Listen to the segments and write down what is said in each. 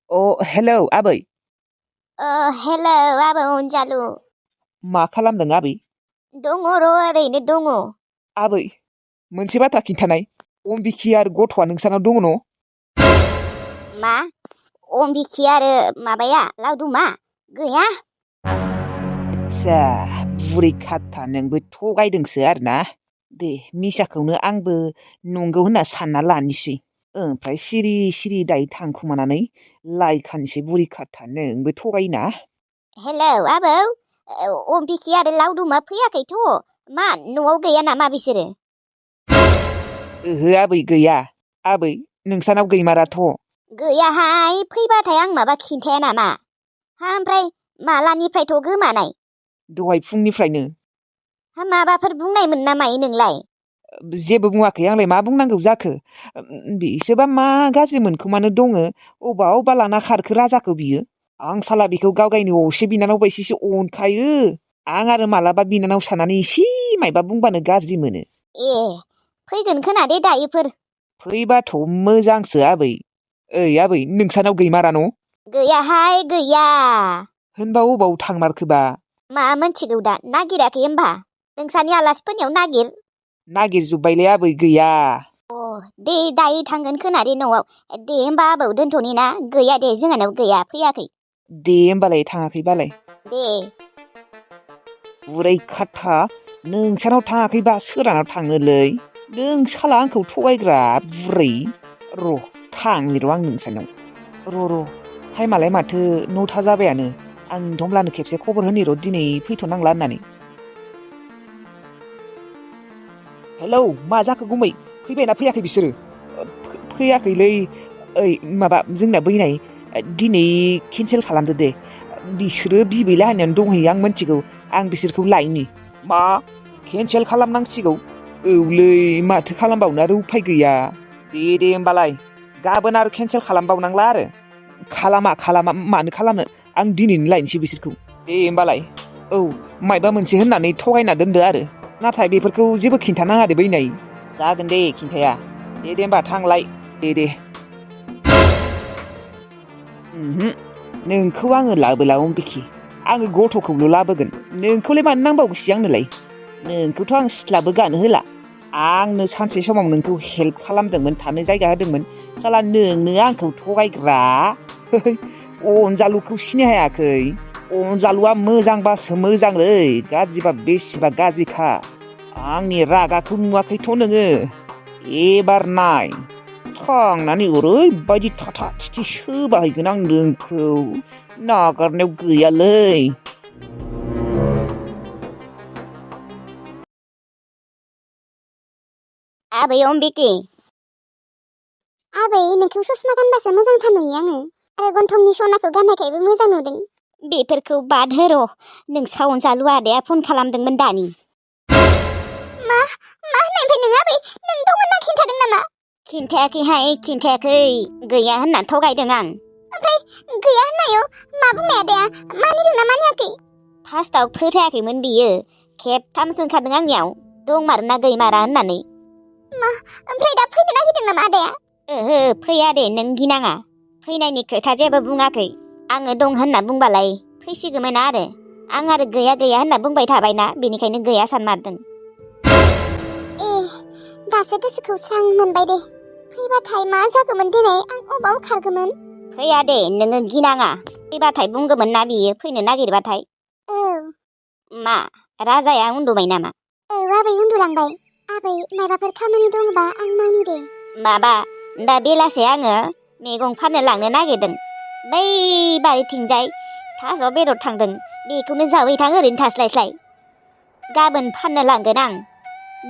Hello आबै। Hello आबै अनजालु। मा खालामदों आबै? दङ र' ओरैनो दङ। आबै, मोनसे बाथ्रा खिन्थानाय, अमबिखि आरो गथ'आ नोंसानाव दङ न'? मा? अमबिखि आरो माबाया लावदुमा? गैया। आदसा, बुरै खाथा नोंबो थगायदोंसो आरोना? दे मिसाखौनो आंबो नंगौ होनना सानना लानिसै। ओमफ्राय सिरि सिरि दायो थांखुमानानै लायखानोसै बुरै खाथा नोंबो थगायोना? हेलौ आबौ, अमबिखि आरो लावदुमा फैयाखैथ'। मा न'आव गैया नामा बिसोरो? ओहो आबै गैया। आबै, नोंसानाव गैमाराथ'। गैयाहाय, फैबाथाय आं माबा खिन्थाया नामा? हा ओमफ्राय मालानिफ्रायथ' गोमानाय? दहाय फुंनिफ्रायनो। हा माबाफोर बुंनायमोन ना मायो नोंलाय? जेबो बुङाखै, आंलाय मा बुंनांगौ जाखो? बिसोरबा मा गाज्रि मोनखोमानो दङ, अबा लाना खारखो राजाखौ बियो। आं साला बेखौ गावगायनि असे बिनानाव बायदिसो अनखायो। आं आरो मालाबा बिनानाव साननानै इसे मायबा बुंबानो गाज्रि मोनो। ए, फैगोन खोनादे दायोफोर। फैबाथ' मोजांसो आबै। ओइ आबै, नोंसानाव गैमारा न'? गैयाहाय गैया। होनबा अबाव थांमारखोबा? मा मोनथिगौ दा, नागिराखै होमबा? नोंसानि आलासि फैनायाव नागिर। नागिरजोब्बायलै आबै, गैया। दे दायो थांगोन खोनादे न'आव। दे होमबा आबौ दोनथ'नि ना? गैया दे, जोंहानाव गैया, फैयाखै। दे होमबालाय, थाङाखैबालाय। दे। बुरै खाथा, नोंसानाव थाङाखैबा सोरहानाव थांनोलै? नों साला आंखौ थगायग्रा बुरै। र' थांनि र' आं नोंसानाव। र' टाइमालाय माथो 9था जाबायानो। आं होमब्लानो खेबसे खबर होनि र' दिनै फैथ'नांला होननानै। हेलौ, मा जाखो गुमै? फैबायना फैयाखै बिसोरो? फैयाखैलै। ओइ माबा जोंना बैनाय दिनै केन्सेल खालामदो दे। बिसोरो बिबैला होननायानो दंहैयो, आं मिथिगौ। आं बिसोरखौ लायनि। मा? केन्सेल खालामनांसिगौ? औलै, माथो खालामबावनो आरो उफाय गैया। दे होमबालाय, गाबोन आरो केन्सेल खालामबावनांला आरो। खालामा मानो खालामनो? आं दिनैनो लायनोसै बिसोरखौ। दे होमबालाय। औ, मायबा मोनसे होननानै थगायना दोनदो आरो। नाथाय बेफोरखौ जेबो खिन्थानाङा दे बैनाय। जागोन दे, खिन्थाया। दे होमबा थांलाय। दे। नोंखौ आङो लाबोला अमबिखि। आङो गथ'खौल' लाबोगोन। नोंखौलाय मानो नांबावगौसै आंनोलाय? नोंखौथ' आं सिथ्लाबो गानो होला। आंनो सानसे समाव नोंखौ हेल्प खालामदोंमोन, थानो जायगा होदोंमोन। साला नोंनो आंखौ थगायग्रा। अनजालुखौ सिनाय हायाखै? अनजालुआ मोजांबासो मोजांलै, गाज्रिबा बेसेबा गाज्रिखा। आंनि रागाखौ नुवाखैथ' नोङो? एबार नाय, थांनानै ओरैबायदि थाथा थिथि सोबाहैगोन आं नोंखौ, नागारनायाव गैयालै। आबै अमबिखि। आबै, नोंखौ ससमा गानबासो मोजांथार नुयो आङो। आरो गन्थंनि सनाखौ गाननायखायबो मोजां नुदों। बेफोरखौ बाद हो र'। नोंसा अनजालु आदाया फन खालामदोंमोन दानि। मा होननायनिफ्राय नों आबै? नों दं होनना खिन्थादों नामा? खिन्थायाखैहाय, खिन्थायाखै। गैया होनना थगायदों आं। ओमफ्राय गैया होननायाव मा बुंनाय आदाया? मानिदोंना मानियाखै? फार्स्टआव फोथायाखैमोन बियो। खेबथाम सोंखादों आंनियाव, दंमारोना गैमारा होननानै। ओमफ्राय दा फैनो नागिरदों नामा आदाया? ओहो, फैया दे, नों गिनाङा। फैनायनि खोथा जेबो बुङाखै। आङो दं होनना बुंबालाय फैसिगौमोन आरो। आं आरो गैया होनना बुंबाय थाबायना, बेनिखायनो गैया सानमारदों। ए, दासो गोसोखौ स्रां मोनबाय दे। फैबाथाय मा जागौमोन दिनै? आं अबाव खारगौमोन? फैया दे, नोङो गिनाङा। फैबाथाय बुंगौमोन ना बियो, फैनो नागिरबाथाय। औ। मा, राजाया उन्दुबाय नामा? औ आबै, उन्दुलांबाय। आबै, माबाफोर खामानि दंबा आं मावनि दे। माबा, दा बेलासे आङो मैगं फाननो लांनो नागिरदों। बै बारिथिंजाय थास' बेदर थांदों, बेखौनो जावैथां ओरैनो थास्लायस्लाय। गाबोन फाननो लांगोन आं।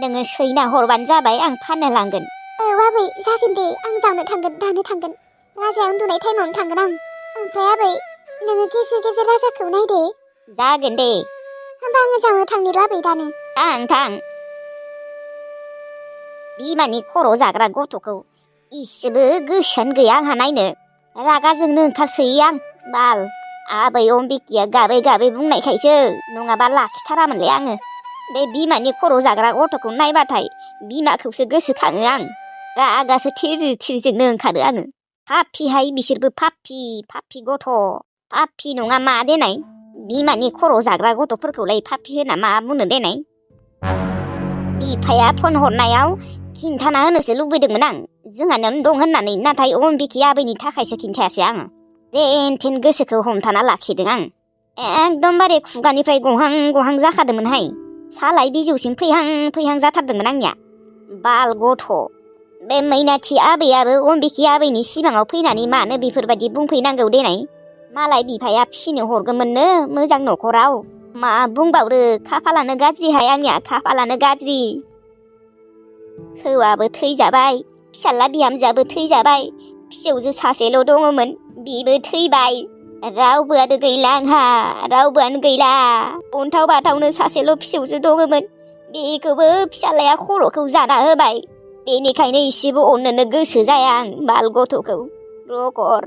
नोङो सैना हरबानो जाबाय, आं फाननो लांगोन। औ आबै, जागोन दे, आं जावनो थांगोन, दानो थांगोन। राजाया उन्दुनाय टाइमावनो थांगोन आं। ओमफ्राय आबै, नोङो गेजेर राजाखौ नायदे। जागोन दे। होमबा आङो जावनो थांनि र' आबै, दानो। थां। बिमानि खर' जाग्रा गथ'खौ इसेबो गोसोआनो गैया आंहा नायनो। रागा जोंनो ओंखारसोयो आं। बाल, आबै अमबिखिया गाबै बुंनायखायसो, नङाबा लाखिथारामोनलै आङो। बे बिमानि खर' जाग्रा गथ'खौ नायबाथाय बिमाखौसो गोसोखाङो आं। रागासो थिर जोंनो ओंखारो आङो। पापिहाय बिसोरबो पापि गथ' पापि नङा मा देनाय बिमानि खर' जाग्रा गथ'फोरखौलाय पापि होना मा बुंनो देनाय बिफाया फन हरनायाव खिन्थाना होनोसो लुबैदोंमोन आं जोंहानावनो दं होननानै नाथाय अम्बिखि आबैनि थाखायसो खिन्थायासै आङो जेन थेन गोसोखौ हमथाना लाखिदों आं एकदमबारे खुगानिफ्राय गहां जाखादोंमोनहाय सालाय बिजौसिम फैहां जाथारदोंमोन आंनिया बाल गथ' बे मैनाथि आबैयाबो अम्बिखि आबैनि सिमाङाव फैनानै मानो बेफोरबायदि बुंफैनांगौ देनाय मालाय बिफाया फिसिनो हरगोमोननो मोजां न'खराव मा बुंबावरो खाफालानो गाज्रिहाय आंनिया खाफालानो गाज्रि हौवाबो थैजाबाय फिसाला बिहामजोआबो थैजाबाय फिसौजो सासेल' दङमोन बिबो थैबाय रावबोआनो गैला आंहा रावबोआनो गैला अन्थाव बाथावनो सासेल' फिसौजो दङमोन बेखौबो फिसालाया खर'खौ जाना होबाय बेनिखायनो इसेबो अननोनो गोसो जाया आं बाल गथ'खौ रगर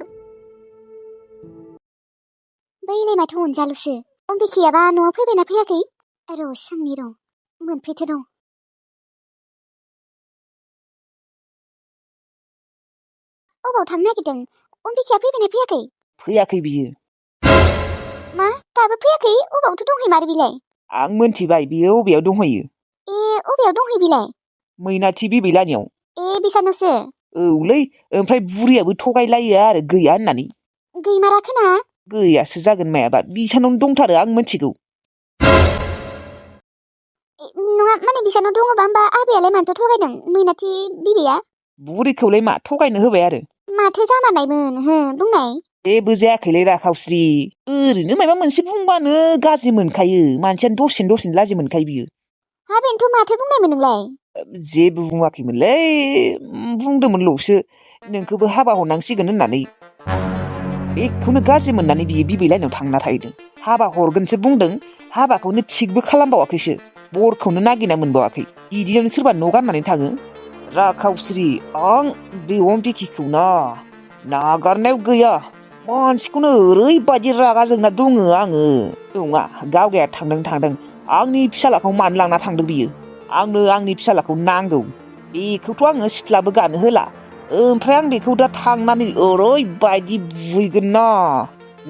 बैलाय माथो अनजालुसो अम्बिखियाबा न'आव फैबायना फैयाखै र' सोंनि र' मोनफैथो र' अबाव थांनो नागिरदों अम्बिखिया फैबायना फैयाखै फैयाखै बियो मा दाबो फैयाखै अबावथो दंहै मारो बिलाय आं मोनथिबाय बियो अबेयाव दंहैयो अबेयाव दंहै बिलाय मैनाथि बिबैलानियाव बिसानावसो औलै ओमफ्राय बुरियाबो थगायलायो आरो गैया होननानै गैमाराखोना गैयासो जागोन मायाबा बिसानावनो दंथारो आं मोनथिगौ नङा माने बिसानाव दङबा होमबा आबैयालाय मानोथो थगायदों मैनाथि बिबैया बुरिखौलाय मा थगायनो होबाय आरो माथो जामारनायमोन बुंनाय जेबो जायाखैलै राखावस्रि ओरैनो माबा मोनसे बुंबानो गाज्रि मोनखायो मानसियानो दसेनो लाजि मोनखायो बियो बेनोथ' माथो बुंनायमोन नोंलाय जेबो बुङाखैमोनलै बुंदोंमोनल'सो नोंखौबो हाबा हरनांसिगोन होननानै बेखौनो गाज्रि मोननानै बियो बिबैलायनाव थांना थाहैदों हाबा हरगोनसो बुंदों हाबाखौनो थिगबो खालामबावाखैसो बरखौनो नागिरना मोनबावाखै बिदियावनो सोरबा न' गारनानै थाङो राखावस्रि आं बे अम्बिखिखौ नागारनायाव गैया मानसिखौनो ओरैबायदि रागा जोंना दङ आङो नङा गावगाया थांदों आंनि फिसालाखौ मानो लांना थांदों बियो आंनो आंनि फिसालाखौ नांगौ बेखौथ' आङो सिथ्लाबो गानो होला ओमफ्राय आं बेखौ दा थांनानै ओरैबायदि बुहैगोन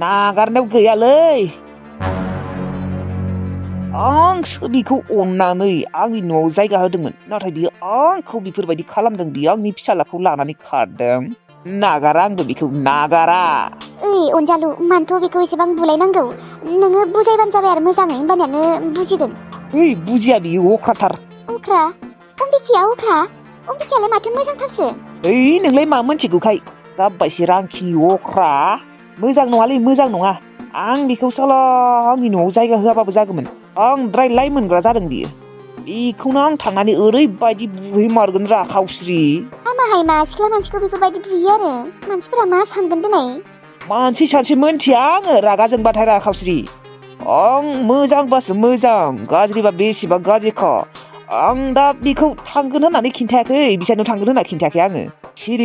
नागारनायाव गैयालै आंसो बिखौ अननानै आंनि न'आव जायगा होदोंमोन नाथाय बियो आंखौ बेफोरबायदि खालामदों बियो आंनि फिसालाखौ लानानै खारदों नागारा आंबो बेखौ नागारा अनजालु मानोथ' बेखौ एसेबां बुलायनांगौ नोङो बुजायबानो जाबाय आरो मोजाङै होमबानियानो बुजिगोन बुजिया बियो अख्राथार अख्रा अम्बिखियालाय माथो मोजांथारसो नोंलाय मा मोनथिगौखाय जाब्बायसो रांखिनि अख्रा मोजां नङालै मोजां नङा आं बेखौ साला आंनि न'आव जायगा होआबाबो जागौमोन आंद्राय लाइ मोनग्रा जादों बियो बेखौनो आं थांनानै ओरैबायदि बुहैमारगोन राखावस्रि आमाहाय मा सिख्ला मानसिखौ बेफोरबायदि बुयो आरो मानसिफोरा मा सानगोन दिनै मानसि सानसे मोनथिया आङो रागा जोंबाथाय राखावस्रि आं मोजांबासो मोजां गाज्रिबा बेसेबा गाज्रिखा आं दा बेखौ थांगोन होननानै खिन्थायाखै बिसानाव थांगोन होनना खिन्थायाखै आङो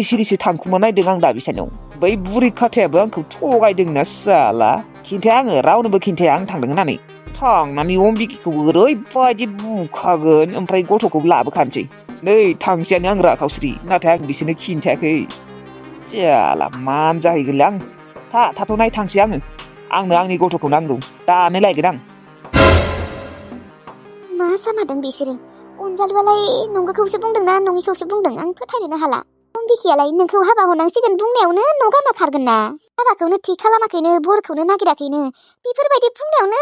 सिरिसो थांखुमा नायदों आं दा बिसानाव बै बुरि खाथायाबो आंखौ थगायदोंना साला खिन्थाया आङो रावनोबो खिन्थाया आं थांदों होननानै थांनानै अम्बिखिखौ ओरैबायदि बुखागोन ओमफ्राय गथ'खौ लाबोखानोसै नै थांसैयानो आं राखावस्रि नाथाय आं बिसोरनो खिन्थायाखै जाला मान जाहैगोनलै आं थाथ'नाय थांसै आंनो आंनि गथ'खौ नांगौ दानो लायगोन आं मा जामारदों बिसोरो अनजालुआलाय नंगौखौसो बुंदोंना नङिखौसो बुंदों आं फोथायनोनो हाला अम्बिखियालाय नोंखौ हाबा हरनांसिगोन बुंनायावनो न' गारना खारगोन ना हाबाखौनो थि खालामाखैनो बरखौनो नागिराखैनो बेफोरबायदि बुंनायावनो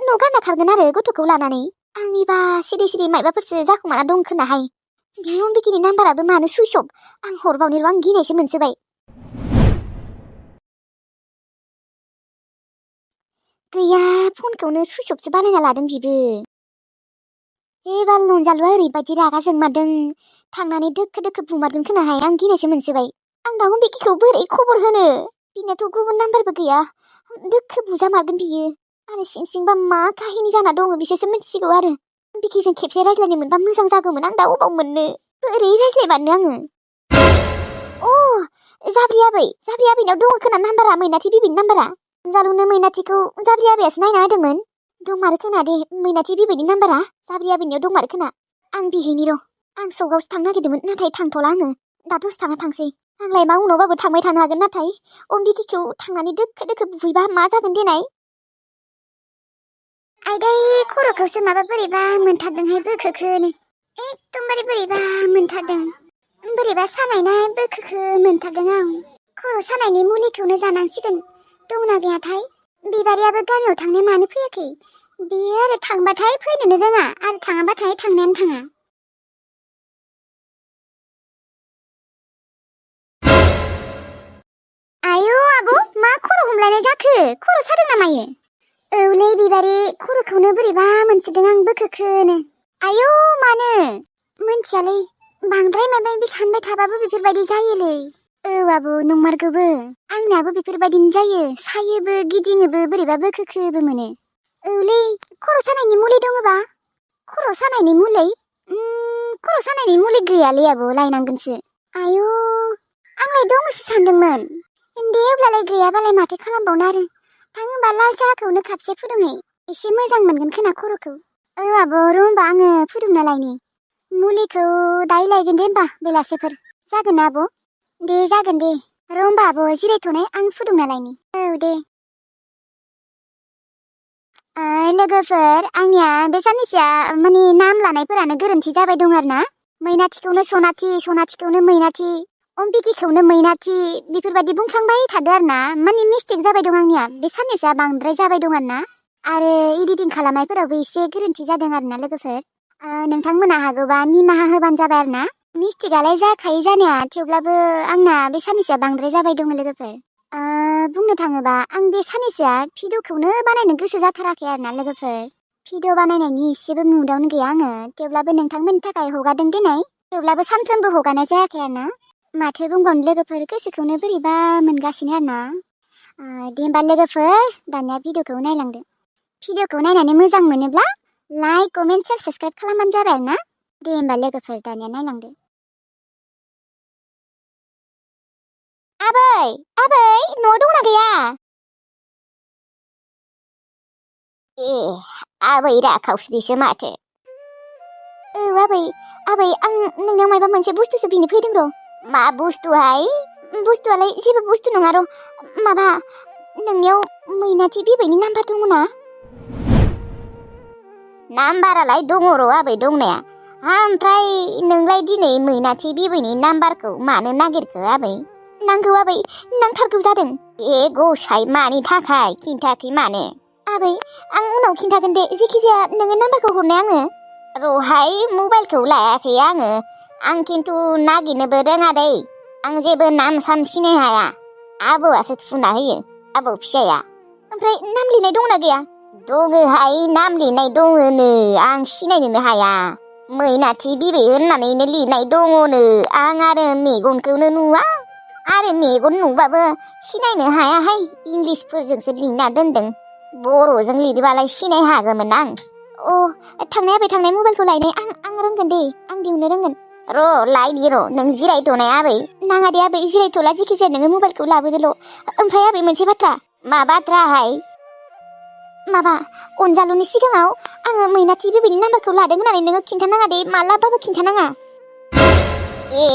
न' गारना खारगोन आरो गथ'खौ लानानै आंनिबा सिरि मायबाफोरसो जाखुमाना दं खोनाहाय बे अम्बिखिनि नाम्बाराबो मानो सुइस अफ आं हरबावनोल' आं गिनायसो मोनसोबाय गैया फनखौनो सुइस अफसो बानायना लादों बिबो एबार अनजालुआ ओरैबायदि रागा जोंमारदों थांनानै दोखो बुमारगोन खोनाहाय आं गिनायसो मोनसोबाय आं दा अम्बिखिखौ बोरै खबर होनो बिनाथ' गुबुन नाम्बारबो गैया दोखो बुजामारगोन बियो आरो सिंबा मा काहिनि जाना दङ बिसोरसो मिथिसिगौ आरो अम्बिखिजों खेबसे रायज्लायनो मोनबा मोजां जागौमोन आं दा अबाव मोननो बोरै रायज्लायबानो आङो जाब्रि आबैनाव दङ खोना नाम्बारा मैनाथि बिबैनि नाम्बारा अनजालुनो मैनाथिखौ जाब्रि आबैयासो नायना होदोंमोन दंमारो खोना दे मैनाथि बिबैनि नाम्बारा जाब्रि आबैनियाव दंमारो खोना आं बिहैनि र' आं सकावसो थांनो नागिरदोंमोन नाथाय थांथ'ला आङो दा दसे थांसै आंलाय मा उनावबाबो थांबाय थानो हागोन नाथाय अम्बिकिखौ थांनानै दोखो दोखो बुहैबा मा जागोन देनाय आयदै खर'खौसो माबा बोरैबा मोनथारदोंहाय बोखोखोनो एकदमबारे बोरैबा मोनथारदों बोरैबा सानायनाय बोखोखो मोनथारदों आं खर' सानायनि मुलिखौनो जानांसिगोन दंना गैयाथाय बिबारियाबो गामियाव थांनाय मानो फैयाखै बियो आरो थांबाथाय फैनोनो रोङा आरो थाङाबाथाय थांनायानो थाङा आयौ आब' मा खर' हमलायनाय जाखो खर' सादों ना मायो औलै बिबारि खर'खौनो बोरैबा मोनसोदों आं बोखोखोनो आयौ मानो मोनथियालै बांद्राय माबा माबि सानबाय थाबाबो बेफोरबायदि जायोलै औ आब' नंमारगौबो आंनाबो बेफोरबायदिनो जायो सायोबो गिदिङोबो बोरैबा बोखोखोबो मोनो औलै खर' सानायनि मुलि दङबा खर' सानायनि मुलि खर' सानायनि मुलि गैयालै आब' लायनांगोनसो आयौ आंलाय दङसो सानदोंमोन दे अब्लालाय गैयाबालाय माथो खालामबावनो आरो थां होनबा लाल साहाखौनो खापसे फुदुंहै एसे मोजां मोनगोन खोना खर'खौ आब' र' होनबा आङो फुदुंना लायनि मुलिखौ दायो लायगोन दे होनबा बेलासिफोर जागोन ना आब' दे जागोन दे र' होनबा आब' जिरायथ'नाय आं फुदुंना लायनि औ दे लोगोफोर आंनिया बे साननैसोआ माने नाम लानायफोरानो गोरोन्थि जाबाय दं आरो ना मैनाथिखौनो सनाथि सनाथिखौनो मैनाथि अम्बिकिखौनो मैनाथि बेफोरबायदि बुंफ्लांबाय थादो आरो ना माने मिस्टेक जाबाय दं आंनिया बे साननैसोआ बांद्राय जाबाय दं आरो ना आरो एडिटिं खालामनायफोरावबो एसे गोरोन्थि जादों आरो ना लोगोफोर नोंथांमोना हागौबा निमाहा होबानो जाबाय आरो ना मिस्टेकआलाय जाखायो जानाया थेवब्लाबो आंना बे साननैसोआ बांद्राय जाबाय दं लोगोफोर बुंनो थाङोबा आं बे साननैसोआ भिडिअखौनो बानायनो गोसो जाथाराखै आरो ना लोगोफोर भिडिअ बानायनायनि एसेबो मुडावनो गैया आङो थेवब्लाबो नोंथांमोननि थाखाय हगारदों दिनै थेवब्लाबो सानफ्रोमबो हगारनाय जायाखै आरो ना माथो बुंबावनो लोगोफोर गोसोखौनो बोरैबा मोनगासिनो आरो ना दे होमबा लोगोफोर दानिया भिडिअखौ नायलांदो भिडिअखौ नायनानै मोजां मोनोब्ला लाइक कमेन्ट शेयार साबस्क्राइब खालामबानो जाबाय आरो ना दे होमबा लोगोफोर दानिया नायलांदो आबै आबै न'आव दंना गैया ए आबै राखावस्रिसो माथो औ आबै आबै आं नोंनाव माबा मोनसे बुस्थुसो बिनो फैदों र' मा बुस्थुहाय बुस्थुआलाय जेबो बुस्थु नङा र' माबा नोंनियाव मैनाथि बिबैनि नाम्बार दङ ना नाम्बारालाय दङ र' आबै दंनाया ओमफ्राय नोंलाय दिनै मैनाथि बिबैनि नाम्बारखौ मानो नागिरखो आबै नांगौ आबै नांथारगौ जादों ए गसाइ मानि थाखाय खिन्थाखै मानो आबै आं उनाव खिन्थागोन दे जेखिजाया नोङो नाम्बारखौ हरनाय आङो र'हाय मबाइलखौ लायाखै आं खिन्थु नागिरनोबो रोङा दै आं जेबो नाम साम सिनाय हाया आबौआसो थुना होयो आबौ फिसाया ओमफ्राय नाम लिरनाय दंना गैया दङहाय नाम लिरनाय दङनो आं सिनायनोनो हाया मैनाथि बिबै होननानैनो लिरनाय दङनो आं आरो मेगनखौनो नुवा आरो मेगन नुबाबो सिनायनो हायाहाय इंलिसफोरजोंसो लिरना दोनदों बर'जों लिरबालाय सिनाय हागौमोन आं थांनाय आबै थांनाय मबाइलखौ लायनाय आं रोंगोन दे आं दिहुननो रोंगोन र' लायनि र' नों जिरायथ'नाय आबै नाङा दे आबै जिरायथ'ला जेखिजाया नोङो मबाइलखौ लाबोदोल' ओमफ्राय आबै मोनसे बाथ्रा मा बाथ्राहाय माबा अनजालुनि सिगाङाव आङो मैनाथि बिबैनि नाम्बारखौ लादों होननानै नोङो खिन्थानाङा दे मालाबाबो खिन्थानाङा ए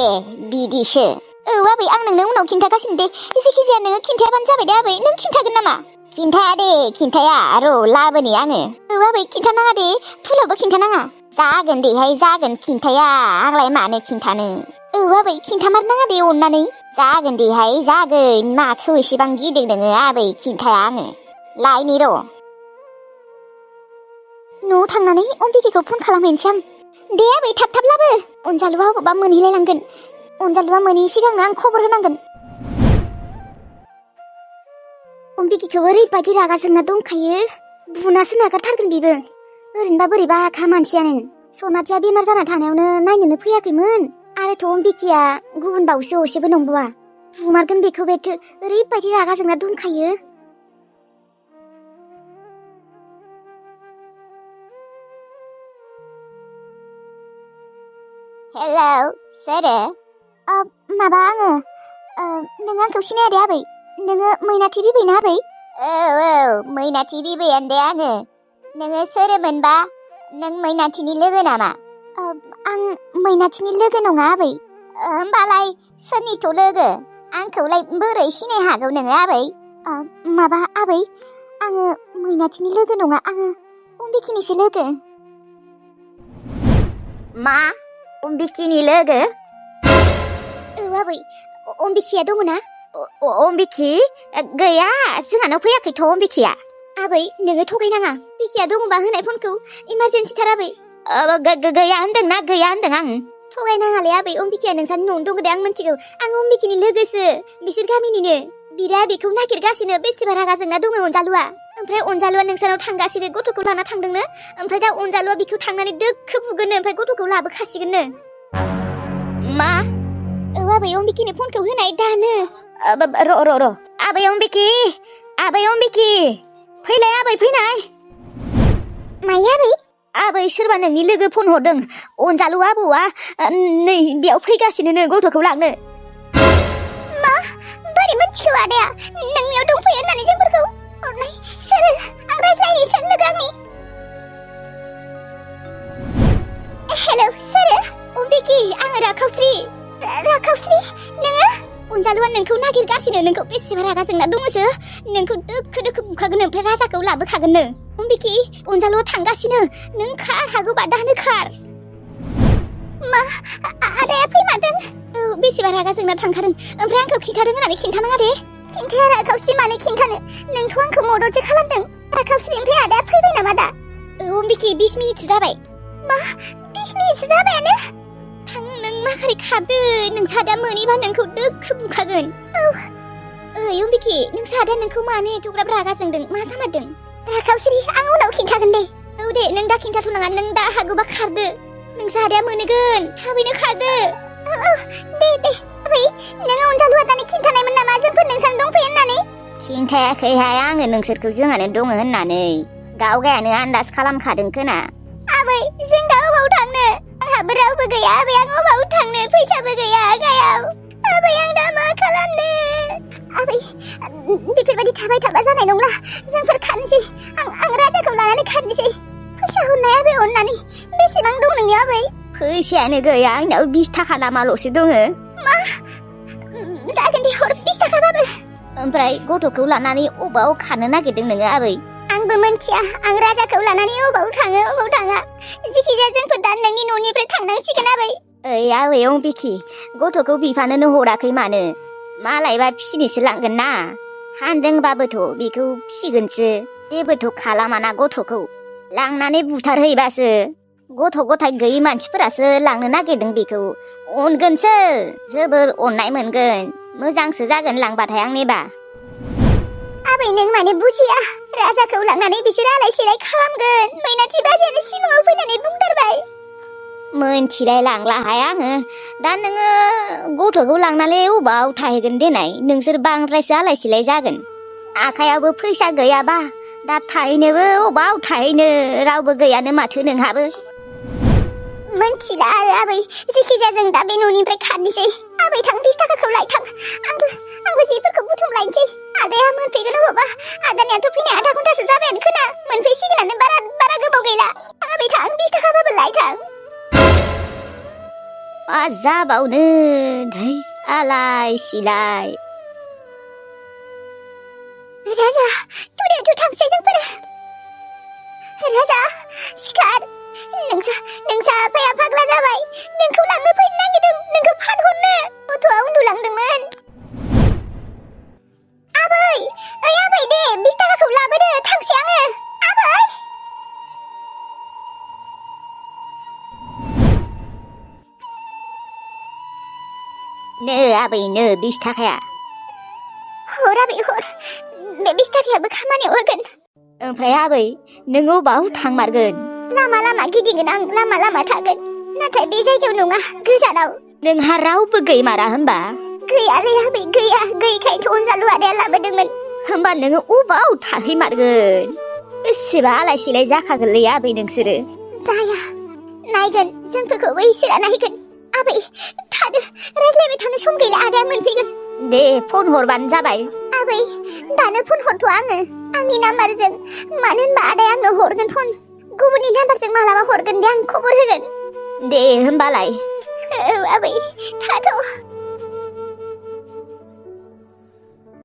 बिदिसो औ आबै आं नोंनो उनाव खिन्थागासिनो दे जेखिजाया नोङो खिन्थायाबानो जाबाय दे आबै नों खिन्थागोन नामा खिन्थाया दे खिन्थाया र' लाबोनि आङो औ आबै खिन्थानाङा दे फुलावबो खिन्थानाङा जागोन देहाय जागोन खिन्थाया आंलाय मानो खिन्थानो औ आबै खिन्थामारनाङा दे अननानै जागोन देहाय जागोन माखौ एसेबां गिदिर नोङो आबै खिन्थाया आङो लायनि र' न'आव थांनानै अम्बिकिखौ फन खालामहैनोसै आं दे आबै थाब थाब लाबो अनजालुआ अबावबा मोनहैलायलांगोन अनजालुआ मोनहैयै सिगांनो आं खबर होनांगोन अम्बिकिखौ ओरैबायदि रागा जोंना दंखायो बुनासो नागारथारगोन बेबो ओरैनोबा बोरैबा खा मानसियानो सनाथिया बेमार जाना थानायावनो नायनोनो फैयाखैमोन आरोथ' अम्बिकिया गुबुन बावसो असेबो नंबावा बुमारगोन बेखौ बेथो ओरैबायदि रागा जोंना दंखायो हेलौ सोरो माबा आङो नों आंखौ सिनाया दे आबै नोङो मैनाथि बिबै ना आबै औ मैनाथि बिबैयानो दे आङो नोङो सोरमोनबा नों मैनाथिनि लोगो नामा आं मैनाथिनि लोगो नङा आबै होमबालाय सोरनिथो लोगो आंखौलाय बोरै सिनाय हागौ नोङो आबै माबा आबै आङो मैनाथिनि लोगो नङा आङो अम्बिकिनिसो लोगो मा अम्बिकिनि लोगो आबै अम्बिकिया दङ ना अम्बिकि गैया जोंहानाव फैयाखैथ' अम्बिकिया आबै नोङो थगायनाङा बिकिया दङबा होनाय फनखौ इमारजेन्सिथार आबै गैया होनदों आं थगायनाङालै आबै अम्बिकिया नोंसानि न'आवनो दङ दे आं मिथिगौ आं अम्बिकिनि लोगोसो बिसोर गामिनिनो बिदा बेखौ नागिरगासिनो बेसेबा रागा जोंना दङ अनजालुआ ओमफ्राय अनजालुआ नोंसानाव थांगासिनो गथ'खौ लाना थांदोंनो ओमफ्राय दा अनजालुआ बिखौ थांनानै दोखो बुगोननो ओमफ्राय गथ'खौ लाबोखासिगोननो मा आबै अम्बिकिनि फनखौ होनाय दानो र' आबै अम्बिकि फैलाय आबै फैनाय माया आबै सोरबा नोंनि लोगो फन हरदों अनजालु आबौआ नै बेयाव फैगासिनो गथ'खौ लांनो मा बोरै मिथिखो आदाया नोंनियाव दंफैयो होननानै जोंफोरखौ हरनाय सोर आं रायज्लायनि सोर लोगो आंनि हेलौ सोर अम्बिकि आङो राखावस्रि नोङो अनजालुआ नोंखौ नागिरगासिनो नोंखौ बेसेबा रागा जोंना दङसो नोंखौ दोखो बुखागोन ओमफ्राय राजाखौ लाबोखागोननो अम्बिकि अनजालुआ थांगासिनो नों खार हागौबा दानो खार मा आदाया फैमारदों बेसेबा रागा जोंना थांखादों ओमफ्राय आंखौ खिन्थादों होननानै खिन्थानाङा दे खिन्थाया राखावस्रि मानो खिन्थानो नोंथ' आंखौ मददसो खालामदों राखावस्रि ओमफ्राय आदाया फैबाय नामा दा अम्बिकि 20 मिनिटसो जाबाय मा 20 मिनिटसो जाबायानो थां नों माखारै खारदो नोंसा दा मोनैबा नोंखौ दोखो बुखागोन अम्बिकि नोंसा दा नोंखौ मानो एथ'ग्राब रागा जोंदों मा जामारदों राखावस्रि आं उनाव खिन्थागोन दे दे नों दा खिन्थाथ'नाङा नों दा हागौबा खारदो नोंसा आदाया मोनगोन थाबैनो खारदो दे ओमफ्राय नों अनजालुआ दानि खिन्थानायमोन नामा जोंफोर नोंसानो दंफैयो होननानै खिन्थायाखैहाय आङो नोंसोरखौ जोंहानो दङ होननानै गावगायानो आन्दाज खालामखादों खोना आबै जों दा अबाव थांनो आंहाबो रावबो गैया आबै आं अबाव थांनो फैसाबो गैया आखायाव आबै आं दा मा खालामनो आबै बेफोरबायदि थाबाय थाबा जानाय नंला जोंफोर खारनोसै आं राजाखौ लानानै खारनोसै फैसा हरनाय आबै अननानै बेसेबां दं नोंनियाव आबै फैसायानो गैया आंनाव 20 थाखा नामाल'सो दङ मा जागोन दे हर 20 थाखाबाबो ओमफ्राय गथ'खौ लानानै अबाव खारनो नागिरदों नोङो आबै आंबो मिन्थिया आं राजाखौ लानानै अबाव थाङो अबाव थाङा जिखिजाया जोंफोर दा नोंनि न'निफ्राय थांनांसिगोन आबै आबै अम्बिकि गथ'खौ बिफानोनो हराखै मानो मालायबा फिसिनोसो लांगोन ना हानदोंबाबोथ' बेखौ फिसिगोनसो जेबोथ' खालामाना गथ'खौ लांनानै बुथारहैबासो गथ' गथाय गैयै मानसिफोरासो लांनो नागिरदों बेखौ अनगोनसो जोबोर अननाय मोनगोन मोजांसो जागोन लांबाथाय आंनिबा आबै नों माने बुजिया राजाखौ लांनानै बिसोर आलाय सिलाय खालामगोन मैनाथि बाजैयानो सिमाङाव फैनानै बुंथारबाय मोनथिलाय लांलाहाय आङो दा नोङो गथ'खौ लांनानै अबाव थाहैगोन देनाय नोंसोर बांद्रायसो आलाय सिलाय जागोन आखायावबो फैसा गैयाबा दा थाहैनोबो अबाव थाहैनो रावबो गैयानो माथो नोंहाबो मोनथिला आरो आबै जिखिजाया जों दा बे न'निफ्राय खारनोसै आबै थां 20 थाखाखौ लायथां आंबो जिफोरखौ बुथुम लायनोसै आदाया मोनफैगोन अबावबा आदानियाथ' फैनाय आधा घन्टासो जाबायानो खोना मोनफैसिगोनानो बारा गोबाव गैला आबै थां 20 थाखाबाबो लायथां मा जाबावनो धै आलाय सिलाय राजा तुरियावथ' थांसै जोंफोर राजा सिखार नोंसा आफाया फाग्ला जाबाय नोंखौ लांनो फैनो नागिरदों नोंखौ फानहरनो गथ'आ उन्दुलांदोंमोन आबै दे 20 थाखाखौ लाबोदो थांसै आङो आबै नो आबै नो 20 थाखाया हर आबै हर बे 20 थाखायाबो खामानियाव होगोन ओमफ्राय आबै नों अबाव थांमारगोन लामा गिदिंगोन आं लामा थागोन नाथाय बे जायगायाव नङा गोजानाव नोंहा रावबो गैमारा होनबा गैयालै आबै गैयैखायथ' अनजालु आदाया लाबोदोंमोन होनबा नोङो अबाव थाहैमारगोन बेसेबा आलाय सिलाय जाखागोनलै आबै नोंसोरो जाया नायगोन जोंफोरखौबो इसोरा नायगोन आबै थादो रायज्लायबाय थानो सम गैला आदाया मोनफैगोन दे फन हरबानो जाबाय आबै दानो फन हरथ' आङो आंनि नाम्बारजों मानो होनबा आदाया आंनो हरगोन फन गुबुननि नाम्बारजों मालाबा हरगोन दे आं खबर होगोन दे होमबालाय आबै थाथ'